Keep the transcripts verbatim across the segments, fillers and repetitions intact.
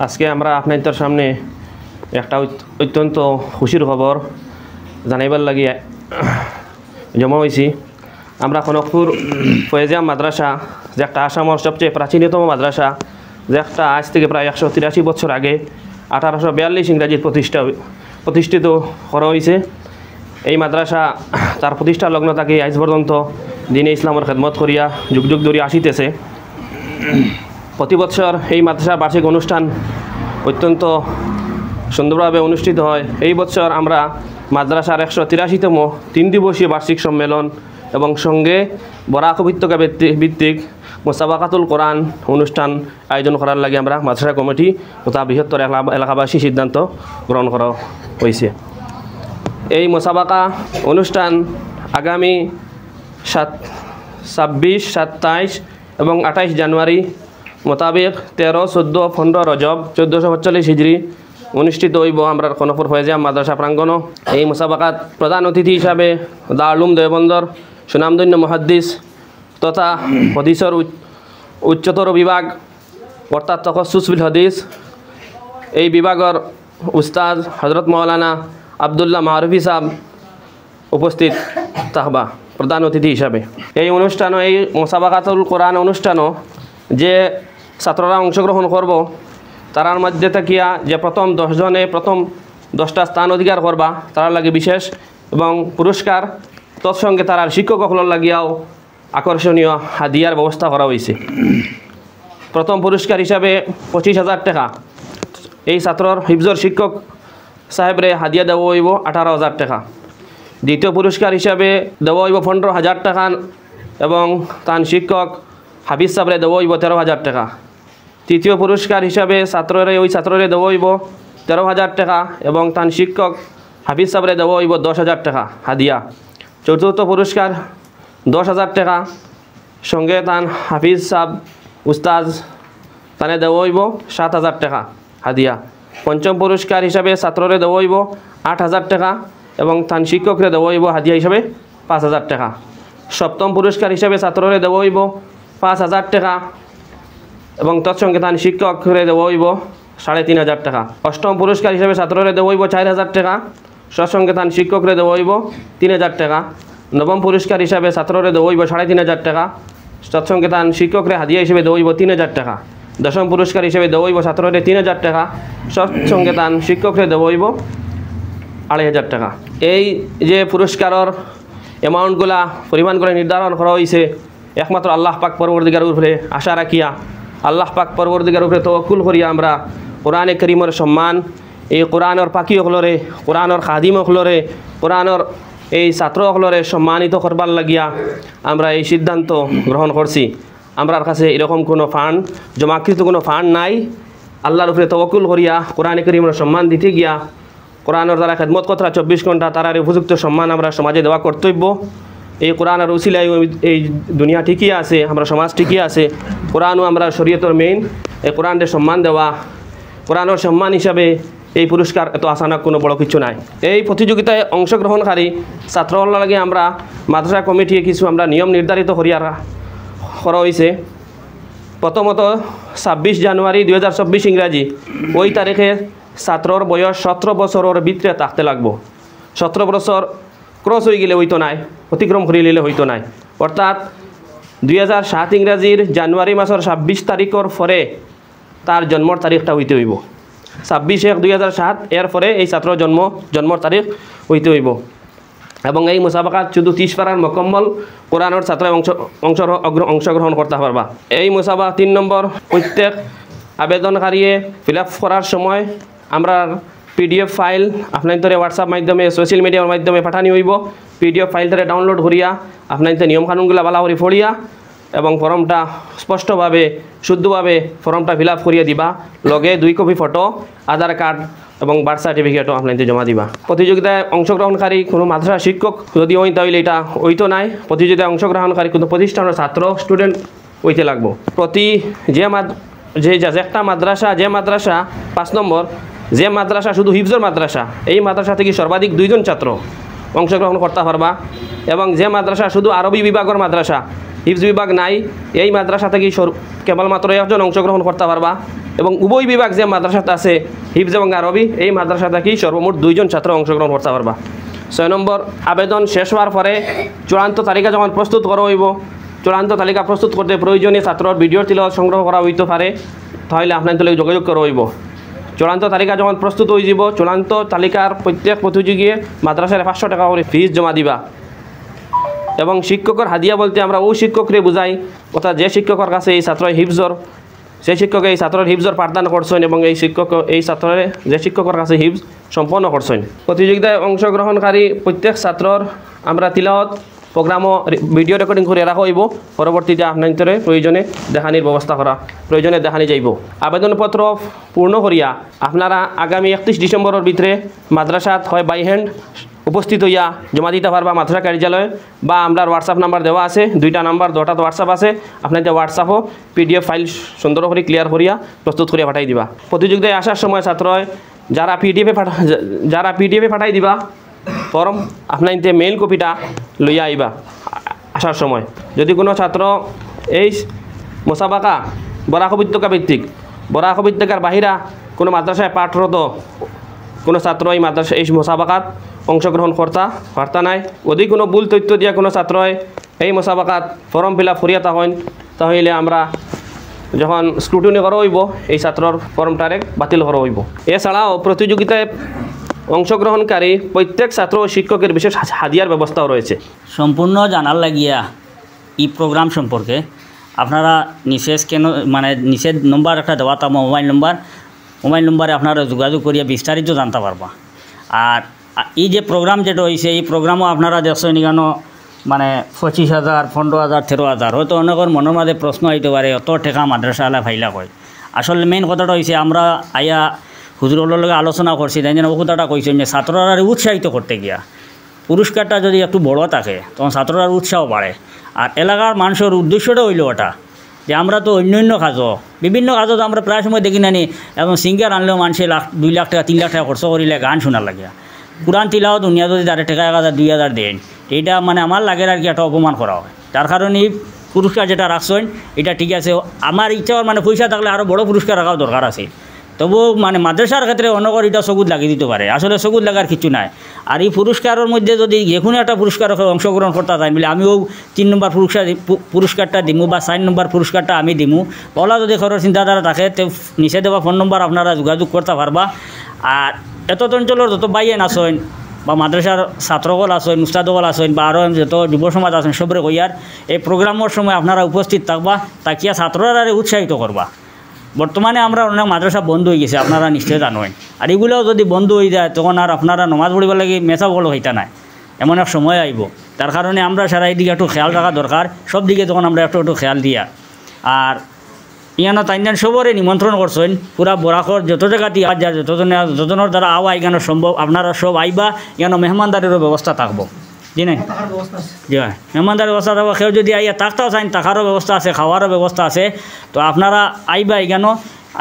আজকে আমরা আপনাইন্তর সামনে একটা অত-, অত্যন্ত খুশির খবর জানাইবার লাগি জমা অইছি। আমরা কনকপুর ফয়েজিয়া মাদ্রাসা, যে একটা আসামর সবচেয়ে প্রাচীনতম মাদ্রাসা, যে একটা আজ থেকে প্রায় একশো তিরাশি বছর আগে আঠারোশো বিয়াল্লিশ ইংরাজিত প্রতিষ্ঠা, প্রতিষ্ঠিত করা অইছে। এই মাদ্রাসা তার প্রতিষ্ঠা লগ্ন থাকি আজ পর্যন্ত দ্বীনে ইসলামর খেদমত করিয়া যুগ যুগ ধরি আসিতেছে। প্রতি বছর এই মাদ্রাসার বার্ষিক অনুষ্ঠান অত্যন্ত সুন্দরভাবে অনুষ্ঠিত হয়। এই বছর আমরা মাদ্রাসার একশো তিরাশিতম তিন দিবসীয় বার্ষিক সম্মেলন এবং সঙ্গে বরাক উপত্যকা ভিত্তি-, ভিত্তিক মোসাবাকাতুল কোরআন অনুষ্ঠান আয়োজন করার লাগি আমরা মাদ্রাসা কমিটি তথা বৃহত্তর এলা-, এলাকাবাসী সিদ্ধান্ত গ্রহণ করা অইছে। এই মোসাবাকা অনুষ্ঠান আগামী সাত, ছাব্বিশ, সাতাইশ এবং আঠাইশ জানুয়ারি মোতাবেক তেরো, চোদ্দ, পনেরো রজব চোদ্দশো পঁয়তাল্লিশ হিজরি অনুষ্ঠিত অইবো আমরার কনকপুর ফয়েজিয়া মাদ্রাসা প্রাঙ্গণো। এই মুসাবাকাত প্রধান অতিথি হিসাবে দারুল উলুম দেওবন্দর সুনামধন্য মুহাদ্দিস তথা হাদিসর উচ্চ-, উচ্চতর বিভাগ অর্থাৎ তখসুস বিল হাদিস, এই বিভাগর উস্তাদ হযরত মাওলানা আব্দুল্লাহ মারুফি সাহেব উপস্থিত থাকবা প্রধান অতিথি হিসাবে। এই অনুষ্ঠানও, এই মুসাবাকাতুল কোরআন অনুষ্ঠানও যে ছাত্ররা অংশগ্রহণ করবো, তারার মধ্যে থাকিয়া যে প্রথম দশ জনে প্রথম দশটা স্থান অধিকার করবা, তারার লাগি বিশেষ এবং পুরস্কার, তৎসঙ্গে তারার শিক্ষক অকলর লাগিয়াও আকর্ষণীয় হাদিয়ার ব্যবস্থা করা অইছে। প্রথম পুরস্কার হিসাবে পঁচিশ হাজার টেকা, এই ছাত্রর হিফজর শিক্ষক সাহেবরে হাদিয়া দেওয়া অইবো আঠারো হাজার টেকা। দ্বিতীয় পুরস্কার হিসাবে দেওয়া অইবো পনেরো হাজার টেকা এবং তান শিক্ষক হাফিজ সাহেবরে দেওয়া অইবো তেরো হাজার টেকা। তৃতীয় পুরস্কার হিসাবে ছাত্ররে, ওই ছাত্ররে দেওয়া অইবো তেরো হাজার টেকা এবং তান শিক্ষক হাফিজ সাহেবরে দেওয়া অইবো দশ হাজার টেকা হাদিয়া। চতুর্থ পুরস্কার দশ হাজার টেকা, সঙ্গে তান হাফিজ সাহেব উস্তাদ তানে দেওয়া অইবো সাত হাজার টেকা হাদিয়া। পঞ্চম পুরস্কার হিসাবে ছাত্ররে দেওয়া অইবো আট হাজার টেকা এবং তান শিক্ষকরে দেওয়া অইবো হাদিয়া হিসাবে পাঁচ হাজার টেকা। সপ্তম পুরস্কার হিসাবে ছাত্ররে দেওয়া অইবো পাঁচ হাজার টেকা এবং তৎসঙ্গে তান শিক্ষকরে দেওয়া অইবো সাড়ে তিন হাজার টেকা। অষ্টম পুরস্কার হিসাবে ছাত্ররে দেওয়া অইবো চার হাজার টেকা, তৎসঙ্গে তান শিক্ষকরে দেওয়া অইবো তিন হাজার টেকা। নবম পুরস্কার হিসাবে ছাত্ররে দেওয়া অইবো সাড়ে তিন হাজার টেকা, তৎসঙ্গে তান শিক্ষকরে হাদিয়া হিসেবে দেওয়া অইবো তিন হাজার টেকা। দশম পুরস্কার হিসেবে দেওয়া অইবো ছাত্ররে তিন হাজার টেকা, তৎসঙ্গে তান শিক্ষকরে দেওয়া অইবো আড়াই হাজার টেকা। এই যে পুরস্কারর অ্যামাউন্টগুলা, পরিমাণগুলা নির্ধারণ করা অইছে একমাত্র আল্লাহ পাক পরবর্তীকার উপরে আশা রাখিয়া, আল্লাহ পাক পরবর্তীকার উপরে তওয়াক্কুল করিয়া আমরা কোরআনে করিমর সম্মান, এই কোরআনর পাখি অকলরে, কোরআনর খাদিম অকলরে, কোরআনর এই ছাত্র অকলরে সম্মানিত করবার লাগিয়া আমরা এই সিদ্ধান্ত গ্রহণ করছি। আমরার কাছে এরকম কোনো ফান্ড, জমাকৃত কোনো ফান্ড নাই। আল্লাহর উপরে তওয়াক্কুল করিয়া কোরআনে করিমর সম্মান দিতে গিয়া কোরআনর যারা খেদমত করতরা চব্বিশ ঘন্টা, তারারে উপযুক্ত সম্মান আমরা সমাজে দেওয়া কর্তব্য। এই কোরআনর উসিলায় এই দুনিয়া টিকিয়া আছে, আমরা সমাজ টিকিয়া আছে। কোরআনও আমরা শরীয়তর মেইন, এই কোরআনরে সম্মান দেওয়া, কোরআনর সম্মান হিসাবে এই পুরস্কার এত আচানক কোনো বড় কিছু নাই। এই প্রতিযোগিতায় অংশগ্রহণকারী ছাত্র অকলর লাগি আমরা মাদ্রাসা কমিটিয়ে কিছু আমরা নিয়ম নির্ধারিত করিয়া করা অইছে। প্রথমত ছাব্বিশ জানুয়ারি দুই হাজার চব্বিশ ইংরাজি, ওই তারিখে ছাত্রর বয়স সতেরো বছরর ভিতরে থাকতে লাগবো। সতেরো বছর ক্রস অইগেলে অইতো নায়, অতিক্রম করিলিলে অইতো নায়। অর্থাৎ দুই হাজার সাত ইংরাজির জানুয়ারি মাসর ছাব্বিশ তারিখর পরে তার জন্মর তারিখটা অইতে অইবো। ছাব্বিশ এক দুই হাজার সাত এর পরে এই ছাত্র জন্ম, জন্মর তারিখ অইতে অইবো। এবং এই মুসাবাকাত শুধু তিরিশ পারার মোকাম্মল কোরআনর ছাত্র অংশ-, অংশ-, অগ্র-, অংশগ্রহণ করতা পারবা। এই মুসাবাকা তিন নম্বর, প্রত্যেক আবেদনকারীয়ে ফিল আপ করার সময় আমরার পিডিএফ ফাইল আপনাইন্তরে WhatsApp মাধ্যমে, সোশ্যাল মিডিয়ার মাধ্যমে পাঠানি অইবো। পিডিএফ ফাইলটারে ডাউনলোড করিয়া আপনাইন্তে নিয়ম কানুনগুলা ভালা করি পড়িয়া এবং ফর্মটা স্পষ্টভাবে, শুদ্ধভাবে ফর্মটা ফিল আপ করিয়া দিবা। লগে দুই কপি ফটো, আধার কার্ড এবং বার্থ সার্টিফিকেটও আপনাইন্তে জমা দিবা। প্রতিযোগিতায় অংশগ্রহণকারী কোনো মাদ্রাসা শিক্ষক যদি অইন, তাইলে ইটা অইতো নায়। প্রতিযোগিতায় অংশগ্রহণকারী কোনো প্রতিষ্ঠানর ছাত্র, স্টুডেন্ট অইতে লাগবো। প্রতি যে মাদ-, যে, যে, যে একটা মাদ্রাসা, যে মাদ্রাসা, পাঁচ নম্বর, যে মাদ্রাসা শুধু হিফজর মাদ্রাসা, এই মাদ্রাসা থাকি সর্বাধিক দুইজন ছাত্র অংশগ্রহণ করতা পারবা। এবং যে মাদ্রাসা শুধু আরবি বিভাগর মাদ্রাসা, হিফজ বিভাগ নাই, এই মাদ্রাসা থাকি সর-, কেবলমাত্র একজন অংশগ্রহণ করতা পারবা এবং উভয় বিভাগ যে মাদ্রাসাত আছে, হিফজ এবং আরবি, এই মাদ্রাসা থাকি সর্বমোট দুইজন ছাত্র অংশগ্রহণ করতা পারবা। ছয় নম্বর, আবেদন শেষ হওয়ার পরে চূড়ান্ত তালিকা যখন প্রস্তুত করা অইবো, চূড়ান্ত তালিকা প্রস্তুত করতে প্রয়োজনীয় ছাত্রর ভিডিওর তিলাওয়াত সংগ্রহ করা অইতো পারে, তাইলে আপনাইন্তর লগে যোগাযোগ করা অইবো। চূড়ান্ত তালিকা যখন প্রস্তুত অইযিবো, চূড়ান্ত তালিকার প্রত্যেক প্রতিযোগীয়ে মাদ্রাসারে পাঁচশো টেকা করি ফিজ জমা দিবা। এবং শিক্ষকর হাদিয়া বলতে আমরা অউ শিক্ষকরে বুঝাই, অর্থাৎ যে শিক্ষকর কাছে এই ছাত্রর হিফজর, সেই শিক্ষকে এই ছাত্রর হিফজর পাঠদান করছইন এবং এই শিক্ষক, এই ছাত্ররে যে শিক্ষকর কাছে হিফজ সম্পন্ন করছইন। প্রতিযোগিতায় অংশগ্রহণকারী প্রত্যেক ছাত্রর আমরা তিলাওয়াত প্রোগ্রামও রে-, ভিডিও রেকর্ডিং করি রাখা অইবো, পরবর্তীতে আপনাইন্তরে প্রয়োজনে দেখানির ব্যবস্থা করা, প্রয়োজনে দেখানি যাইবো। আবেদনপত্র পূর্ণ করিয়া আপনারা আগামী একত্রিশ ডিসেম্বরর ভিতরে মাদ্রাসাত হয় বাই হ্যান্ড উপস্থিত অইয়া জমা দিতা পারবা মাদ্রাসা কার্যালয়ে, বা আমরার WhatsApp নাম্বার দেওয়া আছে, দুইটা নাম্বার, দুটাত WhatsApp আছে, আপনাইন্তর WhatsApp-ও পিডিএফ ফাইল সুন্দর করি ক্লিয়ার করিয়া প্রস্তুত করিয়া পাঠাই দিবা। প্রতিযোগিতায় আসার সময় ছাত্রয় যারা পিডিএফে পাঠা-, যারা পিডিএফে পাঠাই দিবা ফর্ম, আপনাইন্তে মেইল কপিটা লইয়া আইবা আসার সময়। যদি কোনো ছাত্র এই মুসাবাকা বরাক উপত্যকা ভিত্তিক, বরাক উপত্যকার বাহিরা কোনো মাদ্রাসায় পাঠরত কোনো ছাত্র এই মাদ্রাসা, এই মুসাবাকাত অংশগ্রহণ করতা পারতা নায়, যদি কোনো ভুল তথ্য দিয়া কোনো ছাত্রয় এই মুসাবাকাত ফর্ম ফিল আপ করিয়া থাকইন, তাহলে আমরা যখন স্ক্রুটিনি করা অইবো, এই ছাত্রর ফর্মটারে বাতিল করা অইবো। এছাড়াও প্রতিযোগিতায় অংশগ্রহণকারী প্রত্যেক ছাত্র ও শিক্ষকের বিশেষ হা-, হাদিয়ার ব্যবস্থাও রয়েছে। সম্পূর্ণ জানার লাগিয়া ই প্রোগ্রাম সম্পর্কে আপনারা নিচে স্ক্রিনো, মানে, নিচে নম্বর একটা দেওয়া থাকবো, মোবাইল নম্বর, মোবাইল নম্বরে আপনারা যোগাযোগ করিয়া বিস্তারিত জানতা পারবা। আর আ, এই যে প্রোগ্রাম যেটা অইছে, এই প্রোগ্রামও আপনারা দেখছইন ইখানো, মানে, পঁচিশ হাজার, পনেরো হাজার, তেরো হাজার। হয়তো অনেকর মনর মাঝে প্রশ্ন আইতো পারে, অত টেকা মাদ্রাসাআলা পাইলা কই? আসলে মেইন কথাটা অইছে, আমরা আইয়া হুজুর অকলর লগে আলোচনা করছি, তাইন যেন অউ কথাটা কইছইন যে ছাত্ররারে উৎসাহিত করতে গিয়া পুরস্কারটা যদি একটু বড় থাকে, তখন ছাত্ররার উৎসাহ বাড়ে। আর এলাকার মানষর উদ্দেশ্যটা অইলো ওটা, যে আমরা তো অন্য অন্য কাজও, বিভিন্ন কাজও তো আমরা প্রায় সময় দেখি না নি, এবং সিঙ্গার আনলেও মানষে লাখ, দুই লাখ টেকা, তিন লাখ টেকা খরচ করিলে গান শোনার লাগিয়া। কোরআন তিলাওয়াত হুনিয়া যদি তারে টেকা এক হাজার, দুই হাজার দেইন, এইটা, মানে, আমার লাগের আর কি একটা অপমান করা হয়। তার কারণে এই পুরস্কার যেটা রাখছইন, এটা ঠিক আছে। আমার ইচ্ছা অর, মানে, পয়সা থাকলে আরও বড় পুরস্কার রাখাও দরকার আছে। তবুও, মানে, মাদ্রাসার ক্ষেত্রে অনেকর এটা চকুত লাগি দিতো পারে, আসলে চকুত লাগার কিচ্ছু নাই। আর এই পুরস্কারর মধ্যে যদি যে কোনো একটা পুরস্কারো কেউ অংশগ্রহণ করতা চাইন বলে, আমিও তিন নম্বর পুরস্কার দি-, পু-, পুরস্কারটা দিমু বা চার নম্বর পুরস্কারটা আমি দিমু। অলা যদি কারোর চিন্তাধারা থাকে, তে নিচে দেওয়া ফোন নম্বর আপনারা যোগাযোগ করতা পারবা। আর এত অঞ্চলর যত ভাইয়াইন আছইন বা মাদ্রাসার ছাত্র অকল আছইন, উস্তাদ অকল আছইন বা আরও যত যুব সমাজ আছইন, সবরে কইয়ার এই প্রোগ্রামর সময় আপনারা উপস্থিত থাকবা, থাকিয়া ছাত্ররারে উৎসাহিত করবা। বর্তমানে আমরা অনেক মাদ্রাসা বন্ধ অই গেছে, আপনারা নিশ্চয় জানইন। আর এগুলাও যদি বন্ধ অই যায়, তখন আর আপনারা নমাজ পড়িবার লাগি মেসাব অকল অইতা নায়, এমন এক সময় আইবো। তার কারণে আমরা সারা এদিকে একটু খেয়াল রাখা দরকার, সব দিকে তখন আমরা একটু একটু খেয়াল দিয়া। আর ইয়ানো তাইন তাইন সবরে নিমন্ত্রণ করছইন, পুরা বরাকর যত জাগাত আওয়া যায়, যতজনে, যতজনর দ্বারা আওয়া ইখানো সম্ভব, আপনারা সব আইবা, ইয়ানো মেহমানদারিরও ব্যবস্থা থাকবো। জি নাই? থাকার ব্যবস্থা আছে। জি অয়, মেহমানদারির ব্যবস্থা থাকবো। কেউ যদি আইয়া থাকতাও চাইন, থাকারও ব্যবস্থা আছে, খাওয়ারও ব্যবস্থা আছে। তো আপনারা আইবা ইখানো,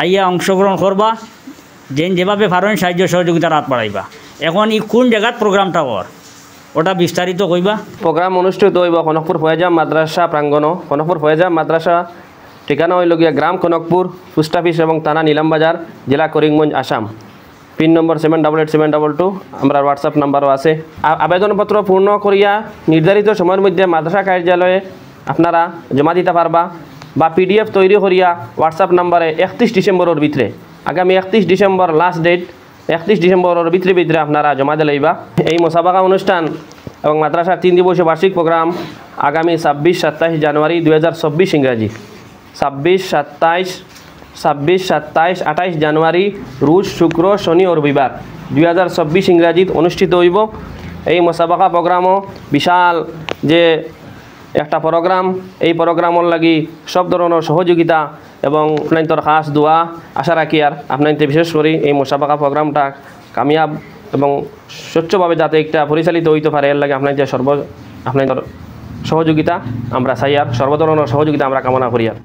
আইয়া অংশগ্রহণ করবা, যেন যেভাবে পারইন সাহায্য সহযোগিতার হাত বাড়াইবা। এখন ই কোন জাগাত প্রোগ্রামটা অর, ওটা বিস্তারিত কইবা। প্রোগ্রাম অনুষ্ঠিত অইবো কনকপুর ফয়েজা মাদ্রাসা প্রাঙ্গণো। কনকপুর ফয়েজা মাদ্রাসা ঠিকানা অইলো গিয়া গ্রাম কনকপুর, পোস্ট অফিস এবং থানা নিলামবাজার, জেলা Karimganj, Assam. Pin number seven double eight seven double two, আমরার WhatsApp নাম্বারও আছে। আ-, আবেদনপত্র পূর্ণ করিয়া নির্ধারিত সময়র মধ্যে মাদ্রাসা কার্যালয়ে আপনারা জমা দিতা পারবা বা পিডিএফ তৈরি করিয়া WhatsApp নাম্বারে একত্রিশ ডিসেম্বরর ভিতরে, আগামী একত্রিশ ডিসেম্বর লাস্ট ডেট, একত্রিশ ডিসেম্বরর ভিতরে ভিতরে আপনারা জমা দিলাইবা। এই মুসাবাকা অনুষ্ঠান এবং মাদ্রাসার তিন দিবসীয় বার্ষিক প্রোগ্রাম আগামী ছাব্বিশ সাতাইশ জানুয়ারি দুই হাজার চব্বিশ ইংরাজি, ছাব্বিশ সাতাইশ, ছাব্বিশ সাতাইশ আঠাইশ জানুয়ারি, রোজ, শুক্র, শনি ও রবিবার দুই হাজার চব্বিশ ইংরাজিত অনুষ্ঠিত অইবো। এই মুসাবাকা প্রোগ্রামও বিশাল যে একটা প্রোগ্রাম, এই প্রোগ্রামর লাগি সব ধরনর সহযোগিতা এবং আপনাইন্তর খাস দোয়া আশা রাখিয়ার। আপনাইন্তে বিশেষ করি এই মুসাবাকা প্রোগ্রামটা কামিয়াব এবং স্বচ্ছভাবে যাতে একটা পরিচালিত অইতো পারে, এর লাগি আপনাইন্তে সর্ব-, আপনাইন্তর সহযোগিতা আমরা চাইয়ার, সর্ব ধরনর সহযোগিতা আমরা কামনা করিয়ার।